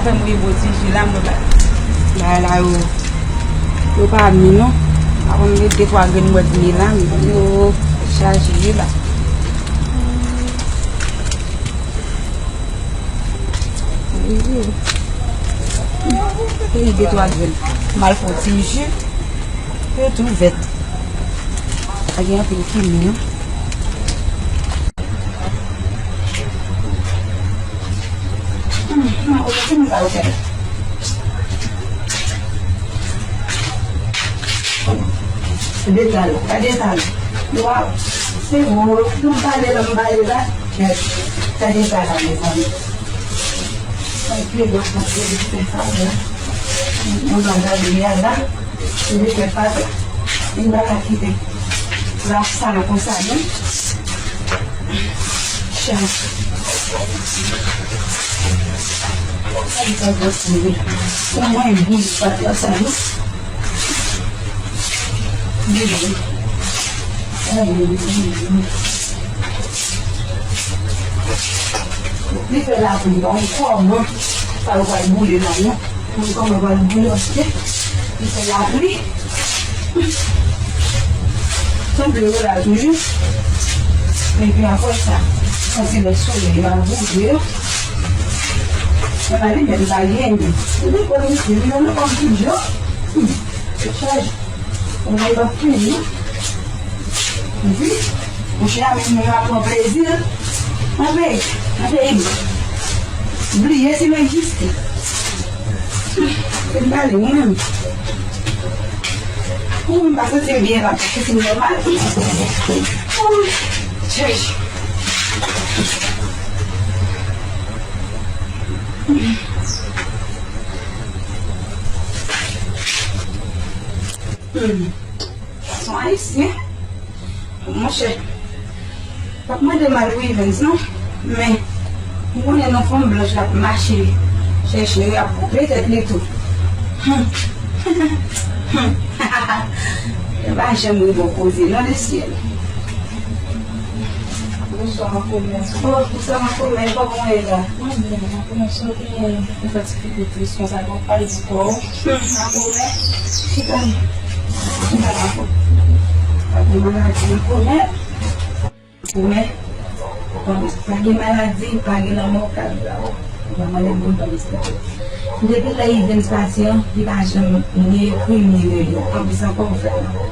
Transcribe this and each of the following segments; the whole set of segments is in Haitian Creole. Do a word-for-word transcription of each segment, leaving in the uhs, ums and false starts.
Fè m rive ti ji la, mwen ba. Bagay la yo, yo pa mi non. Avan m met de twa grenn bwèt mi la, yo chaje la. Wi. Mete de twa grenn. M al fè yon ti ji. Yo tou vèt. Pa gen anpil kimin non. Gade tal, gade tal. Waw, se bon, nou pale la, m pale la. Gade tal la, mezanmi. Mwen pi bon, mwen pi bon, sa, mwen. Mwen gade li a la. Li fè pa, li pa ka kite. La sa konsa non. Chan. Sa li pa posib. Pou mwen, li pa fè sa non. Li fè lapli, pa wè kòman sa yo pral boule la non. Mwen kòman pral boule, paske li fè lapli. Sanble yo la toujou. Epi apre sa, santi lè solèy la boule yo. Nan lalimyè, li pa genyen. Li dekonekte, li nan anpil jan. Chaj. Mwen pa fini. Epi, monchè, a menm mwen ap pran plezi nan peyi, nan peyi m. Bliye si m egziste. Se m pale mwen menm. Ou menm pa santi m byen la, pa santi m nòmal. Chèch. Hmm. Gason ayisyen. Monchè, pa t mande m al Revens non, men m konnen nan fanm blanch l ap mache chèche, y ap koupe tèt li tou. Hmm. Hmm. Yo pa janm rive koze non, lesyèl. Bonswa, makomè. Oh, bonswa, makomè, kòman w ye la? Mwen byen, makomè, sa w genyen? Ou fè ti figi tris konsa, donk pa di kò w. Hmm, makomè, chita. Chita, makomè. Pa gen maladi, makomè. Makomè, pa gen maladi, pa gen lanmò k ap ba w. Ou pa mande m pou m pa eksplike. Depi lè Evens pati an, li pa janm ni ekri m, ni rele m. Anplis ankò, ou fè mal.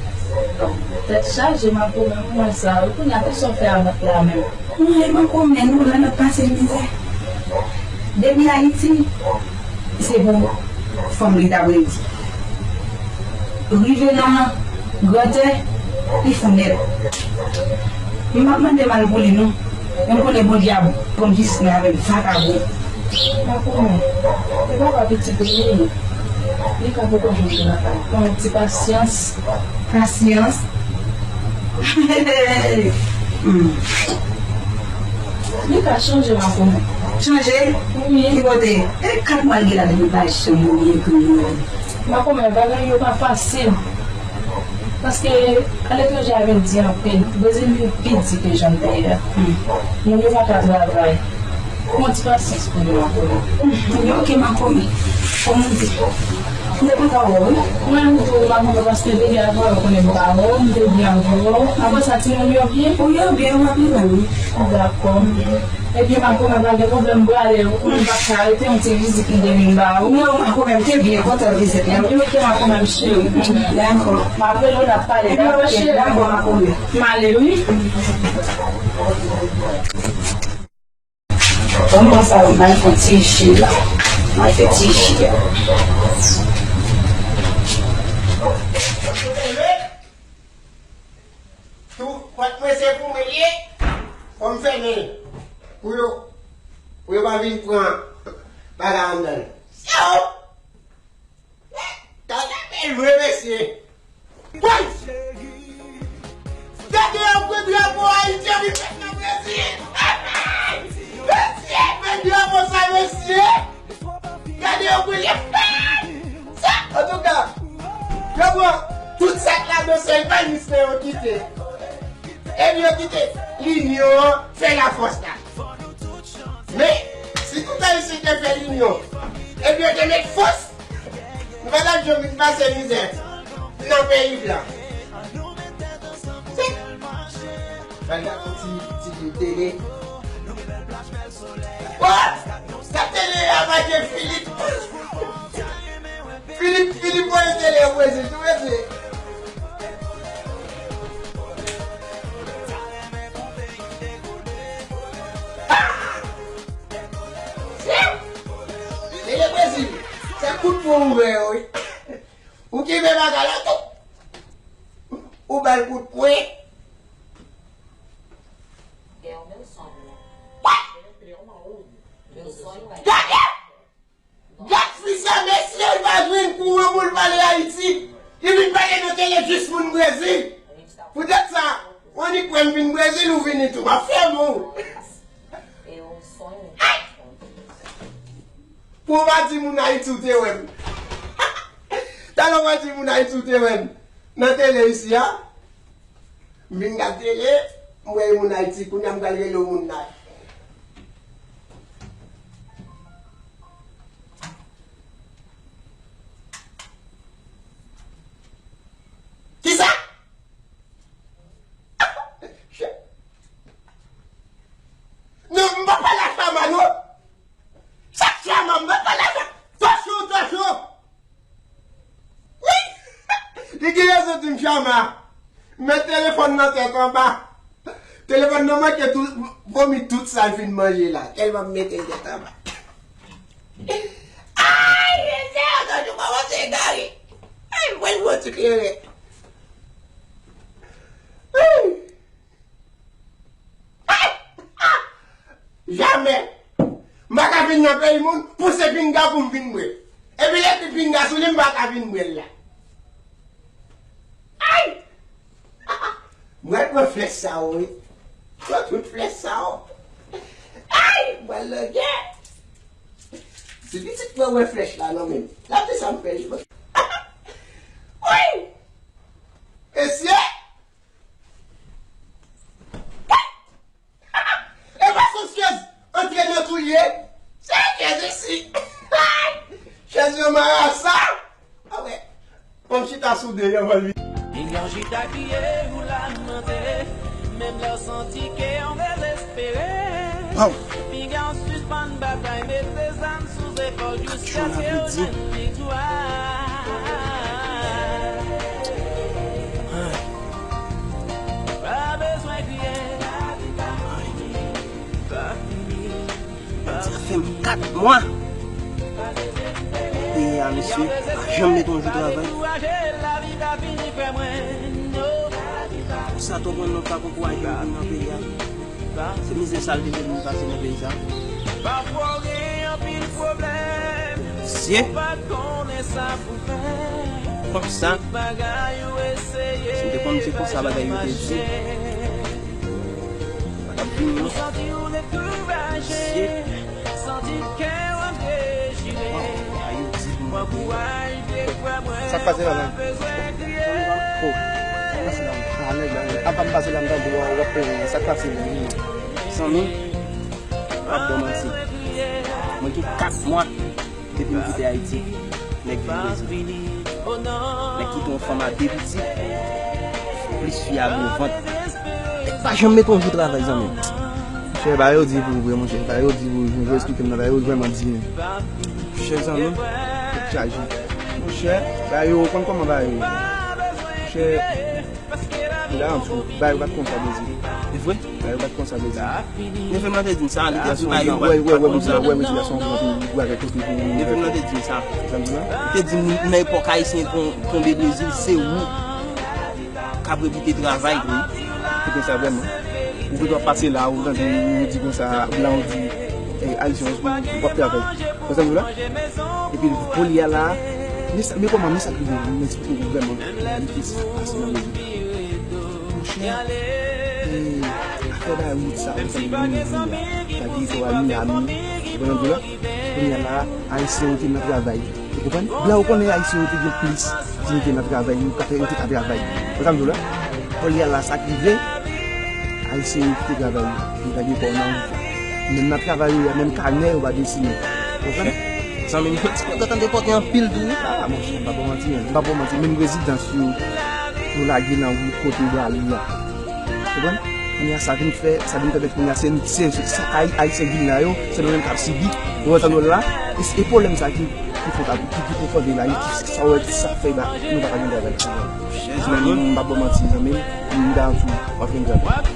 Tèt chaje, makomè, m wè sa. Kounye a, kisa w fè avèk la menm? Mwen, makomè, nou la, n ap pase mizè. Depi Ayiti, se pou fanm li ta predi. Rive nan grandè, li fou nèt. M p ap mande mal pou li non. Men m konnen Bondye ap pran jistis avèk vakabon. Makomè, se papa pitit ou li ye. Li ka poko jwenn lakay. Pran yon ti pasyans. Pasyans. Hmm. Li ka chanje, makomè. Chanje? Wi. Ki kote? E kat mwa l gen la depi l pa janm oubyen ekri m non. Makomè, bagay yo pa fasil. Paske aletranje a vin di anpil. Brezil vin pi di ke jan l te ye a. Hmm. Moun yo pa ka travay. Pran ti pasyans pou nou, makomè. Hmm, ok, makomè. Kòman w di? M te kontan wè w, wi. Mwen menm tou, makomè, paske depi avan yo konnen m pa wè w, m te byen avè w. Apre sa, timoun yo byen? Wi, yo byen, yo ap li menm. Dakò. Epi, makomè, pa gen pwoblèm, m prale, ou konnen m pa ka rete, yon ti vizit m te vin ba ou. Non, makomè, m te byen kontan vizit la. Epi, ok, makomè, m cheri. Dakò. M ap rele w, n ap pale. Epi, ok, dakò, makomè. M ale, wi. Ban m pran sa yo, m al fè ti ji la. M al fè ti ji a. Tou, pòt mwen se pou mwen l ye. Fò m fèmen l. Pou yo, pou yo pa vin pran bagay anndan l. Yo! Gade bèl vre, mesye. Woy! Gade yon gwo drapo Ayiti ap vin fèt nan Brezil. Mesye, men drapo sa, mesye. Gade yon gwo drapo. Sa, antouka, yo pran tout sa k ladan sèl Payis lan yo kite. Epi yo kite linyon an fè lafòs la. Men, si tout Ayisyen te fè linyon, Yo te met fòs. Nou pa t ap janm vin pase mizè nan peyi blan. Bagay la, ti, ti tele. Wa! Sa tele a make Filip. Filip, Filip voye tele yo Brezil, tou Brezil. Tele Brezil, se kout pwen ou fè yo, wi. Ou kenbe bagay la tou. Ou ba l kout pwen. Gade! Gad fi sa, mesye, li pa jwenn kouran pou l pale Ayiti. Li vin pale nan tele jis moun Brezil. Poutèt sa, w annik wè m vin Brezil, ou vini tou. M ap fèmen w. Pou w pa di moun Ayiti ou te wè m. Talè w pa di moun Ayiti ou te wè m nan tele isi a. M vin gad tele, m wè yon moun Ayiti, kounye a m pral rele yon moun la. Kisa? Non, m pa pale a Chama, non. Sa Chama, m pa pale a Chama. Tochou, tochou. Wi! Li gen rezon di m Chama. Met telefòn nan tèt anba. Telefòn nan manke tou, vomi tout sa l fin manje la. Tèlman m mete l tèt anba. Ay, mesye, yo toujou kòmanse egare. Ay, mwen, mwen, ti kleren. Ay. Jamè! M pa ka vin nan peyi moun pou se pinga pou m vin bwè. Epi l ekri pinga sou li, m pa ka vin bwè l la. Ay! Mwen pran flèch sa yo, wi. Pran tout flèch sa yo. Ay! Mwen lagè. Si pitit mwen wè flèch la nan men m, l ap di sa m fè li. Wi! Mesye! E pa son chèz antre nan tou l ye. Se yon chèz isi. Chèz yo marasa. A wè. Fò m chita sou de yo anvan l vini. Pinga w chita kriye ou lamante. Menm lè w santi ke w dezespere. Pinga w sispann batay, mete zam sou zepòl jiskaske w jwenn viktwa. Pa bezwen kriye, lavi pa fini, pa fini. Sa fè m kat mwa. Peyi a, mesye, pa janm mete yon jou travay. Pou sa, twòp moun pa ankouraje yo vin nan peyi a. Se mizè sa l te fè moun pase nan peyi sa. Mesye, kòm sa, si m te konn se konsa bagay yo te di, pa t ap vini non. Mesye. Sa k pase la menm? Oh, sa k pase la? Ah, nèg la, apa m pase la, m tande w ap, w ap, sa k pase menm? Zanmi, m ap ba w manti. Mwen gen kat mwa depi m kite Ayiti. Nèg vin Brezil. Nèg kite yon fanm a de pitit, plis fi a gwo vant. Nèg pa janm mete yon jou travay, zanmi m. Monchè, bagay yo di pou ou vre, monchè. Bagay yo di pou ou, jan w esplike m nan, bagay yo vrèman di menm. Monchè, zanmi m, tèt chaje. Monchè, bagay yo, ou konn kòman bagay yo ye. Monchè, m ta ann di w, bagay yo pa t konsa, Brezil. E vre? Bagay yo pa t konsa, Brezil. Nèfè m nan te di m sa, li te di bagay yo pa t konsa. Nèfè m nan te di m sa. Li te di m nan epòk ayisyen ton-, tonbe Brezil, se ou k ap repite travay. Wi. Se konsa vrèman. Ou vle w ap pase la, ou tande yo di konsa, blan ou di, eh, ayisyen, w ap travay. Konprann ou la? Epi, kounye a la, men sa, men kòman, men sa k rive, men eksplike w vrèman, reyalite sa k pase nan Brezil. Monchè, eh, afè bay wout sa, ou konn moun di a, sa ki fè w al Miami, ou konprann ou la? Kounye a la, ayisyen yo te nan travay. Ou konprann? Blan yo konnen ayisyen yo te gen plis diyite nan travay, yo ka fè, yo te ka travay. Ou konprann ou la? Kounye a la, sa k rive, ayisyen yo kite travay yo, yo lage kò yo nan wout la. Menm nan travay yo ye a, menm kanè yo pa desinen. Ou konprann? Zanmi m, ti kontan tande pòt li anpil tou wi. Ah, monchè, m pa ba w manti, menm, m pa ba w manti, menm rezidans yo, yo lage nan wout kote w prale a. Konprann? Kounye a, sa vin fè, sa vin pèmèt kounye a, se, se, se, sa Ay-, Ayisyen vin la yo, se nou menm k ap sibi. Ou wè sa nou la, e, e pwoblèm sa ki, ki fè, ki, ki pwofòde la, ki, sa wè, sa fè la, nou pa ka vin travay. Chèz, men m pa ba w manti, zanmi m, m garanti w, w ap vin travay. W ap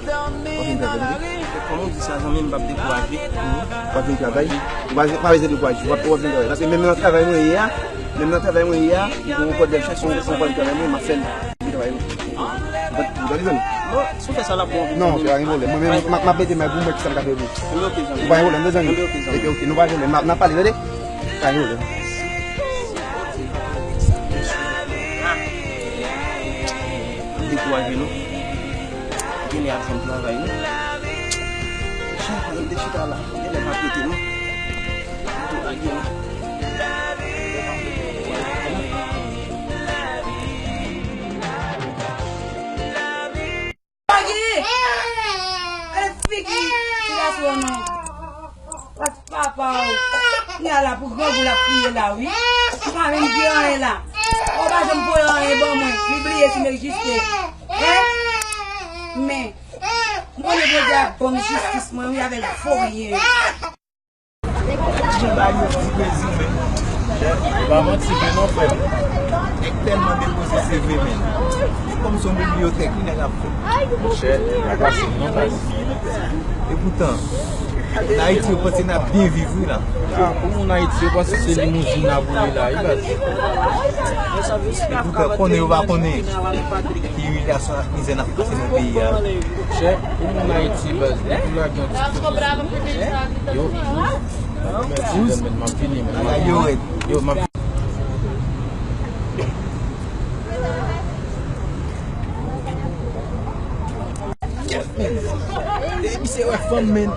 vin travay, wi. Kòman w di sa, zanmi m, m p ap dekouraje. W ap vin travay. Ou pa, pa bezwen dekouraje. W ap, w ap vin travay. Paske menm nan travay mwen ye a, menm nan travay mwen ye a, m gon pòt bèl chèz, se yon, se yon pòt travay mwen, m ap fè l. Vin travay, wi. Ou tande, zanmi? Non, si w fè sa, l ap bon. Non, se pa gen pwoblèm. Mwen menm, m ap, m ap mete men pou m wè kisa m ka fè pou ou. Enben, oke, zanmi. Ou pa gen pwoblèm, non, zanmi? Enben, oke, zanmi. Epi, oke, nou pa gen pwoblèm. N ap, n ap pale, tande? Pa gen pwoblèm. Dekouraje nou. Genlè ap jwenn travay wi. Jan, ann te chita la. Genlè m ap rete non. Tou lage la. Figi! Ale figi! Ti gason non. Papa w. Li a la pou grangou l ap kriye la wi. Li pa menm di anyen la. Ou pa janm voye anyen ban mwen. Li bliye si m egziste. Hein? Men, m konnen Bondye ap ban m jistis mwen wi avèk voye. Jan ba yo di Brezil men. Chè, e pa manti vre non, frè m. Nèg tèlman depoze se vre men. Se kòm se yon bibliyotèk wi nèg ap fè. Chè, pa fasil non, baz. Epoutan, ann Ayiti, yo panse n ap byen viv wi la. Ah, pou moun Ayiti, yo panse se limouzin n ap woule la, wi, baz. Epoutan, konnen yo pa konnen ki imilyasyon ak mizè n ap pase nan peyi a. Chè, pou moun Ayiti, baz, depi w lage yon ti kote, yo, men, men, m ap vini, men. Bagay yo rèd. Yo, m ap Misye wè fanm, men.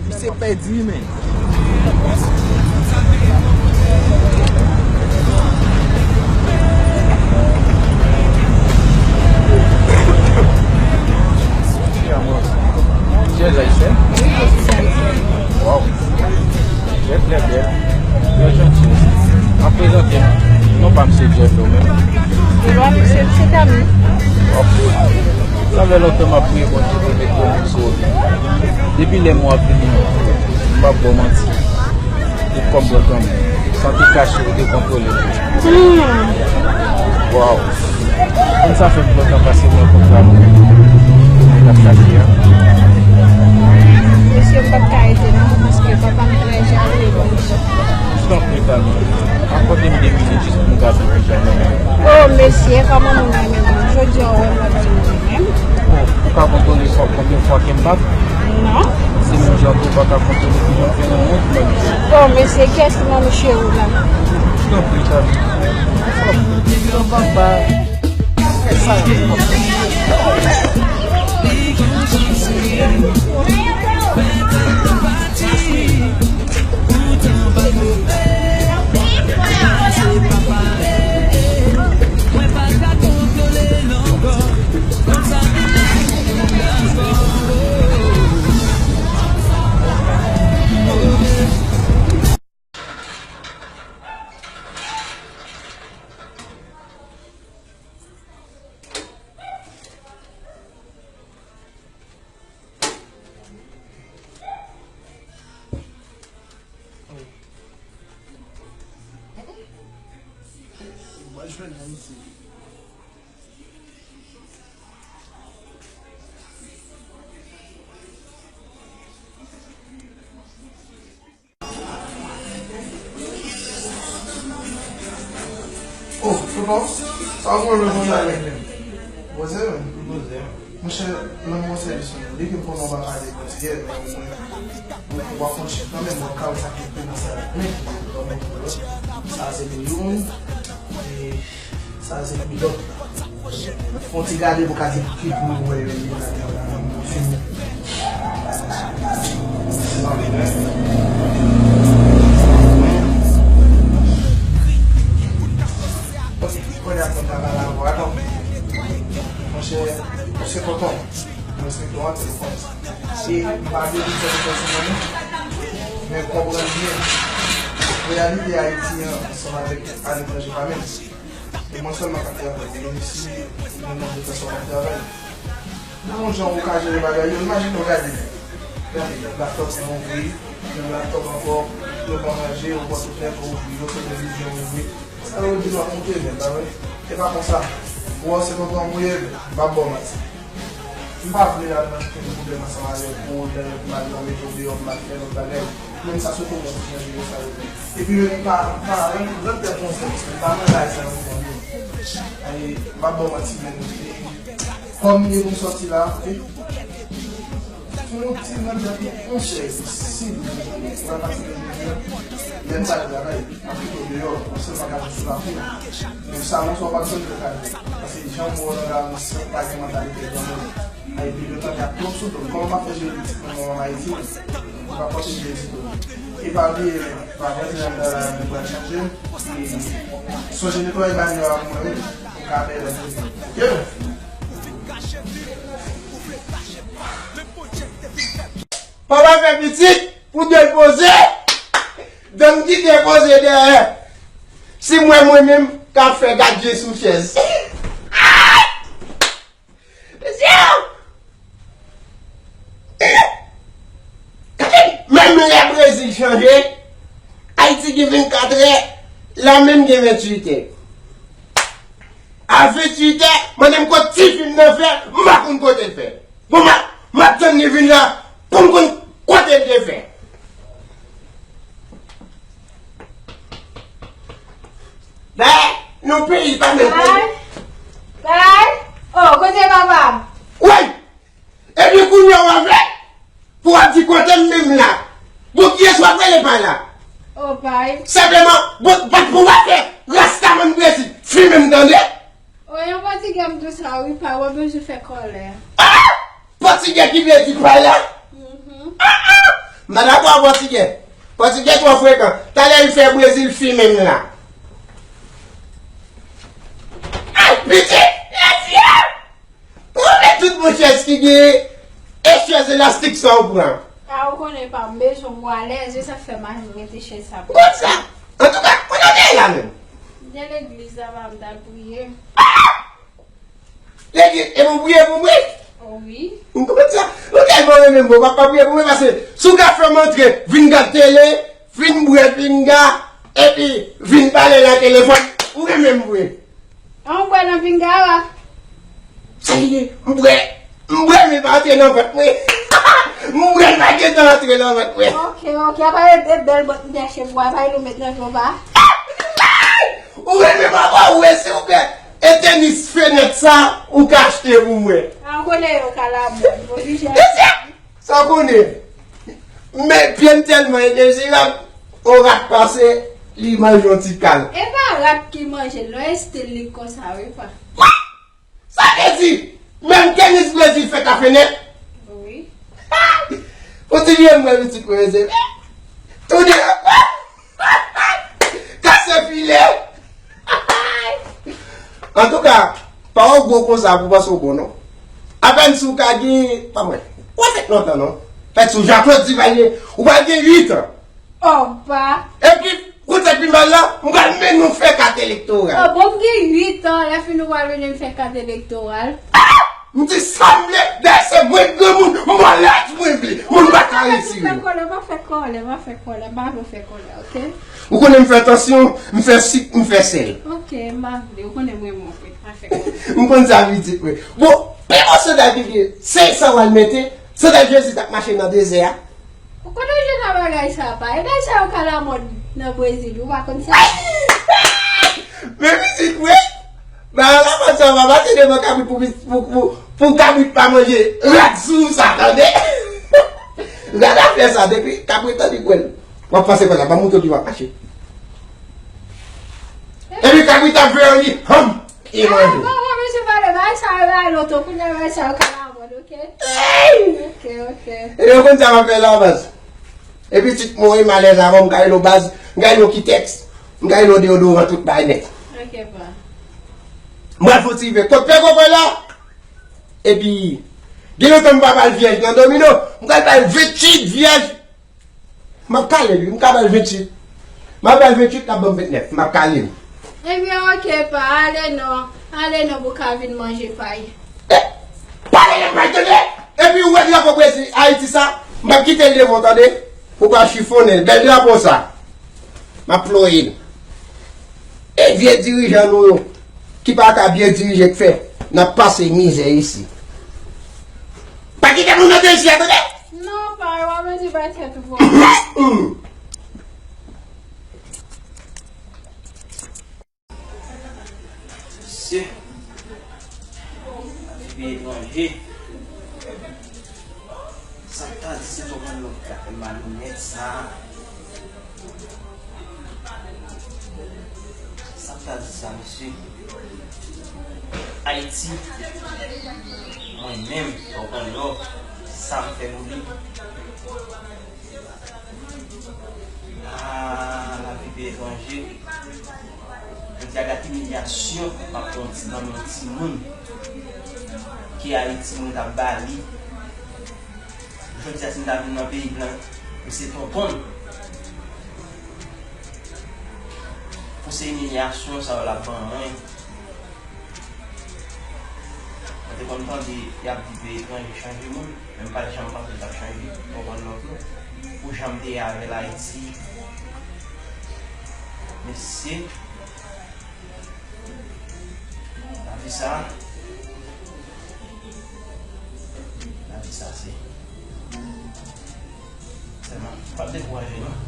Misye pèdi, men. Chèz ayisyen? Wi, chèz ayisyen. Waw. Trè, trè bèl. Trè janti osi. Ap prezante m. Non pa m se Jeff, ou menm? Non pa m se, se Tami. Ok. Sa fè lontan m ap priye Bondye pou l met bon moun sou ou. Depi lè m wè w ap vini, m p ap ba w manti. Tout kòb bò kanm. San te kache, ou te kontwole. Hmm. Waw. Konn sa fè m kontan pase mwen konn sa mwen. Mwen ap chache a. Mesye, m p ap ka ede non, paske papa m trè jalou e bon mesye. Tanpri, Tami. Akòde m de minit jis pou m gade yon jan mwen menm. Oh, mesye, kòman moun renmen moun? Jodi a, ou wè m ap di m renmen m? Bon, ou ka kontwole fò konbyen fwa ke m bat? Non. Se menm jan tou pa ka kontwole ki jan fè nan wont mwen. Oh, mesye, kiyès ki manmi cheri w la? Tanpri, Tami. Tanpri, papa. Fè sa. Oh, tonton, sa w pran nan konsa menm? Poze menm. Poze. Monchè, nan yon sèvis mwen, depi m konnen w pa pale pòtigè, men omwen, w ap pran chèf nan men m, w ap kawè sa ki te nan sa. Men, sa se te youn, e sa se te lòt. Fon ti gade pou ka di ki pou nou wè yo li la. Ok, kounye a fon travay la ankò, atann. Monchè, monchè tonton, mwen respekte w anpil, ou konn. E m pa vle di sa sou mwen non, men konprann byen. Reyalite Ayiti an ansanm avèk aletranje pa menm. E mwen sèlman k ap travay. E si moun nan vle fè sa w ap travay. Nan yon jan ou ka jere bagay yo, imajine w gade. Gade, laptòp nan ouvri, nan laptòp ankò, yo pa manje, yo bwè tout nèt, yo ouvri, yo fè televizyon, yo ouvri. Sa yo di w ap monte, men pa vre. E pa konsa. Ou wè se tonton m ou ye, m p ap ba w manti. M pa vle al nan kenn pwoblèm ansanm avèk ou, lè m al nan metro deyò, m al fè lòt bagay. Menm sa se tonton m ki nan jere sa yo. Epi menm pa, pa, rann, rann tèt nou fè, paske m pa nan bagay sa yo konn yo. Ay, m ap ba w manti, men, e, kòm e nou sòti la, e, fè yon ti rann tèt nou, yon chèz, si nou, ou pa pase nan jodi a, lè m pa al travay. Aplike w deyò, ou sèlman ka jwe sou lakou. Men sa, ou swa w pa bezwen fè kay. Paske jan m wè w nan lari, se pa gen mantalite granmoun. Ay, epi yo tande ap twòp sou do m. Kòman m ap fè jere pitit mwen, mwen ann Ayiti? Ou pa pòte jere ditou. E pa bliye, pa vè di jan m nan lari pral chanje. E sonje netwaye banyo a pou mwen, wi. Pou m ka fè lè poze. Oke? Papa fè pitit pou de poze. Donm kite poze dèyè. Si m wè mwen menm k ap fè gad je sou chèz. Mesye! Menm lè Brezil chanje, Ayiti gen vennkat è, la menm gen venntuit è. A venntuit è, mande m kot ti fi m nan fè, m pa konn kote l fè. Bon, m ap, m ap tann li vin la pou m konn kote l te fè. Dayè, nan peyi pa menm kote. Pay! Pay! Oh, kote papa m? Woy! Epi kounye a w avèk pou w ap di kote m menm la. Bon, kiyès w ap rele Pay la? Oh, Pay. Senpleman, bon, bat pou w ap fè Rastaman Brezil. Fimen m tande. Oye, yon pòtigè m di w sa wi, pa, w ap bezwen fè kòlè. Ah! Pòtigè ki vle di Pay la? Mhm. Ah, ah! M pa dakò ak pòtigè. Pòtigè twò frekan. Talè l fè Brezil fimen m la. Ay, pitit! Mesye! Ou met tout bon chèz ki gen e chèz elastik sa w pran. A, ou konnen pa m bezwen w alèz, e sa k fè m al mete chèz sa pou ou. Konsa. Antouka, kote w te ye la menm? M te legliz la, pa m t al priye. Ah! Legliz, e pou priye pou mwen? Oh, wi. M konprann sa. Ou tèlman renmen m, ou pa, pa priye pou mwen, paske si w ka fè m antre, vin gad tele, vin bwè pinga, epi vin pale nan telefòn, ou renmen m vre. An, ou bwè nan pinga a? Sa li ye? M bwè, m bwè, men pa antre nan vant mwen. M bwè, pa gentan antre nan vant mwen. Ok, ok, apa e, e bèl bòt m te achte pou w, apa e nou met nan dlo pa? Ou renmen m ankò, ou wè, silvouplè. E tenis fenèt sa, ou ka achte pou mwen. An, konnen yo ka la mòd, oblije. Mesye! Sa w konnen? Men pye m tèlman endezirab, on rat pase, li manje yon ti kal. E pa rat ki manje l non, e stil li k konsa wi pa. Sa vle di, menm tenis Brezil fèt a fenèt? Wi. Pou ti vye mwen pitit mwen, mesye. Toude. Kase filè. Antouka, pa w gwo konsa pou panse w bon non. Apèn si w ka gen, pa mwen. Ou pa fèt lontan non. Fèt sou Jean Claude Duvalier, ou pral gen uit an. Oh, pa. Epi, kote pi mal la, m pral mennen w fè kat elektoral. Oh, bon, m gen uit an, lè fini w pral mennen m fè kat elektoral. M di sa m vle, dayè se mwen k granmoun, m pran laj mwen vle, moun pa ka retire m. Pa fè kòlè, pa fè kòlè, pa fè kòlè, m pa vle w fè kòlè, oke? Ou konnen m fè tansyon, m fè sik, m fè sèl. Oke, m pa vle, ou konnen m renmen w vre, pa fè kòlè. M konn sa pitit mwen. Bon, pi bon sandal ki gen, se sa w al mete, sandal Jezi t ap mache nan dezè a. Ou konnen jan bagay sa pa, e bagay sa yo ka lamòd nan Brezil, ou pa konn sa? Men pitit mwen, bagay la pa sa, pa pase devan kabrit pou, pou, pou, pou kabrit pa manje rat sou sa, tande? Rat ap fè sa, depi kabrit tande kwèl. W ap pase kwèl la, pa montre w ki w ap mache. Epi kabrit ap veye li, hanm, e manje. Bon, bon, mesye, pale, bagay sa yo, bagay lontan, kounye a bagay sa yo ka lamòd, oke? Ey! Oke, oke. Epi w konn sa m ap fè la, baz. Epi tit mwen, m alèz avè w, m ka rele w baz, m ka rele w kitèks, m ka rele w deyodoran, tout bagay nèt. Oke, pa. M pral fè yon ti rive kot pè Gogoy la. Epi, gen lontan m pa ba l vyèj nan domino, m pral ba l venntuit vyèj. M ap pale wi, m ka ba l venntuit. M ap bay venntuit, l ap ban m ventnèf. M ap kale l. Ebyen, oke, pa, ale non. Ale non pou w ka vin manje pay. Eh, pale de pay, tande! Epi ou wè drapo Brezil, Ayiti sa, m ap kite l devan w, tande? Pou w ka chifonnen l. Bèl drapo sa. M ap ploye l. E vye dirijan nou yo, ki pa ka byen dirije k fè n ap pase mizè isi. Pa kite nou mete isi a, tande? Non, pa, w ap mete bay tèt ou pwòp. Mesye, afe peyi etranje. Sa m ta di se konprann lòt ka fè malonèt sa. Sa m ta di sa, mesye. Ayiti, mwen menm, konprann lò, sa m fè pou li. Ah, lavi peyi etranje. Jodi a, gade imilyasyon m ap pran nan men yon timoun ki Ayiti mwen t ap ba li. Jodi a, si m ta vin nan peyi blan, m se tonton l. Pou se imilyasyon sa yo l ap ban mwen. Mwen te konn tande y ap di peyi etranje chanje moun, men m pa t janm panse l t ap chanje. Konprann lòt non. Pou jan m te ye avè l Ayiti. Mesye, lavi sa, lavi sa se. Sèlman, pa dekouraje non.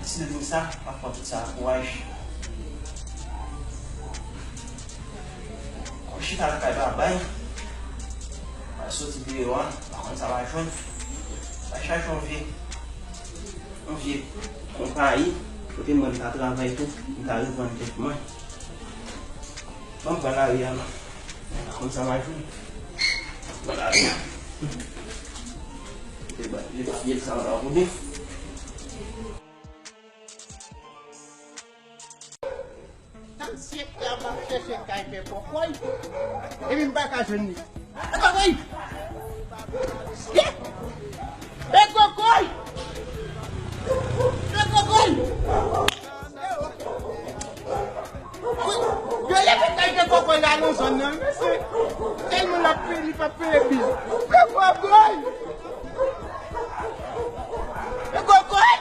Deside vin sa, pa pran tout sa ak kouraj. Kòm chita lakay pa bay, pa soti deyò a, pa konn sa va jwenn. Pa chache yon vye, yon vye konpayi, kote mwen m ta travay tou, m ta revann tèt mwen. Ban m pran lari a non. Konn sa m a jwenn. Pran lari a. Te ba, je pa byen sa la pou nou. Tann syèk la m ap chèche kay pè kòkòy. Epi m pa ka jwenn li. Pè kòkòy! Ye! Pè kòkòy! Pè kòkòy! Yo leve kay de kòkòy la nan zòn nan, mesye. Tèlman l ap peye, li p ap peye bil. Pè kòkòy! Pè kòkòy!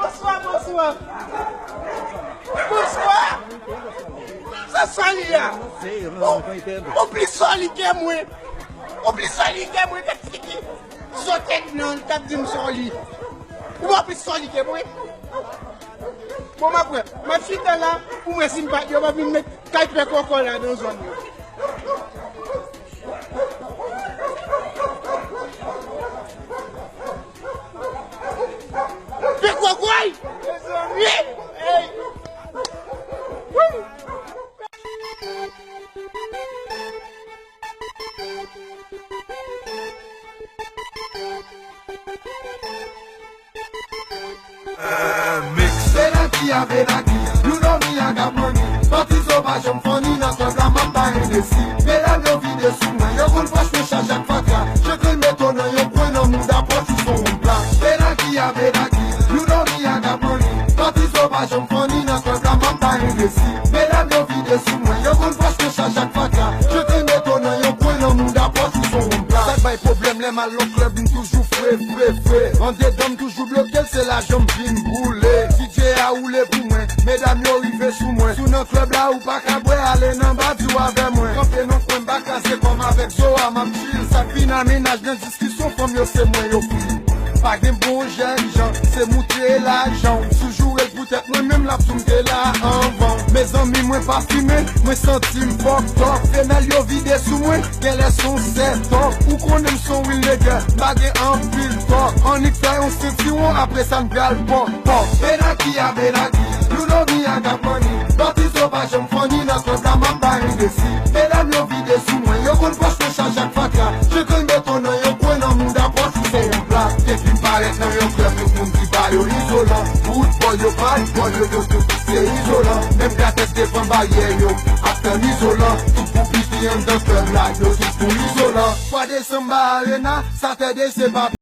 Bonswa, bonswa. Bonswa. Se sa li a. Ou, ou pli sòli ke mwen. Ou pli sòli ke mwen. Gad figi zòtèt nan, l t ap di m sòli. Ou pa pli sòli ke mwen. Bon, m ap wè. M ap chita la pou mwen si m pa, yo pa vin met kay pè kòkòy la nan zòn nan. Pè kòkòy! Mezanmi! Ey! Wouy! Mix. Benaki a Benaki, you know me, I got money. Pati zo pa janm funny nan club la, m ap bay Hennessy. Medam yo vide sou mwen, yo konn pòch mwen chaje ak fatra. Je kri meto nan yon kwen nan mouda pòch ou son woun pla. Benaki a Benaki, you know me, I got money. Pati zo pa janm funny nan club la, m ap bay Hennessy. Medam yo vide sou mwen, yo konn pòch mwen chaje ak fatra. Je kri meto nan yon kwen nan mouda pòch ou son woun pla. Sa k bay pwoblèm lè m al nan club, m toujou fre, fre, fre. Andedan m toujou bloke l, se lajan m vin boule. D J a woule pou mwen, medam yo rive sou mwen. Si w nan club la, ou pa ka bwè, ale nan ba, di w avè mwen. Kanpe nan kwen, m pa kraze kò m avèk zo a, m ap chill. Sa k vin a mennaj nan diskisyon, fanm yo se mwen yo fri. Pa gen bon jèn jan, se moute lajan. M sou joure l poutèt mwen menm, l ap di w m te la anvan. Mezanmi, mwen pa fimen, mwen santi m fucked up. Femèl yo vide sou mwen, genlè s on set up. Ou konnen m s on real nigga, m pa gen anpil talk. Annik fè yon sentiwon, apre sa n pral pòk, pòk. Benaki a Benaki, you know me, I got money. Pati zo pa janm funny nan club la, m ap bay Hennessy. Medam yo vide sou mwen, yo konn pòch mwen chaje ak fatra. Je kri meto nan yon kwen nan mouda pòch ou son woun pla. Depi m parèt nan yon club, tout moun di ba yo izolan. Tout bò yo pa bò yo, yo tout se izolan. Menm gratès devan baryè yo ap tann izolan. Tout pou piti Anndan klèb la, yo tout pou izolan. Fwa desanm ba arena, Satède se pa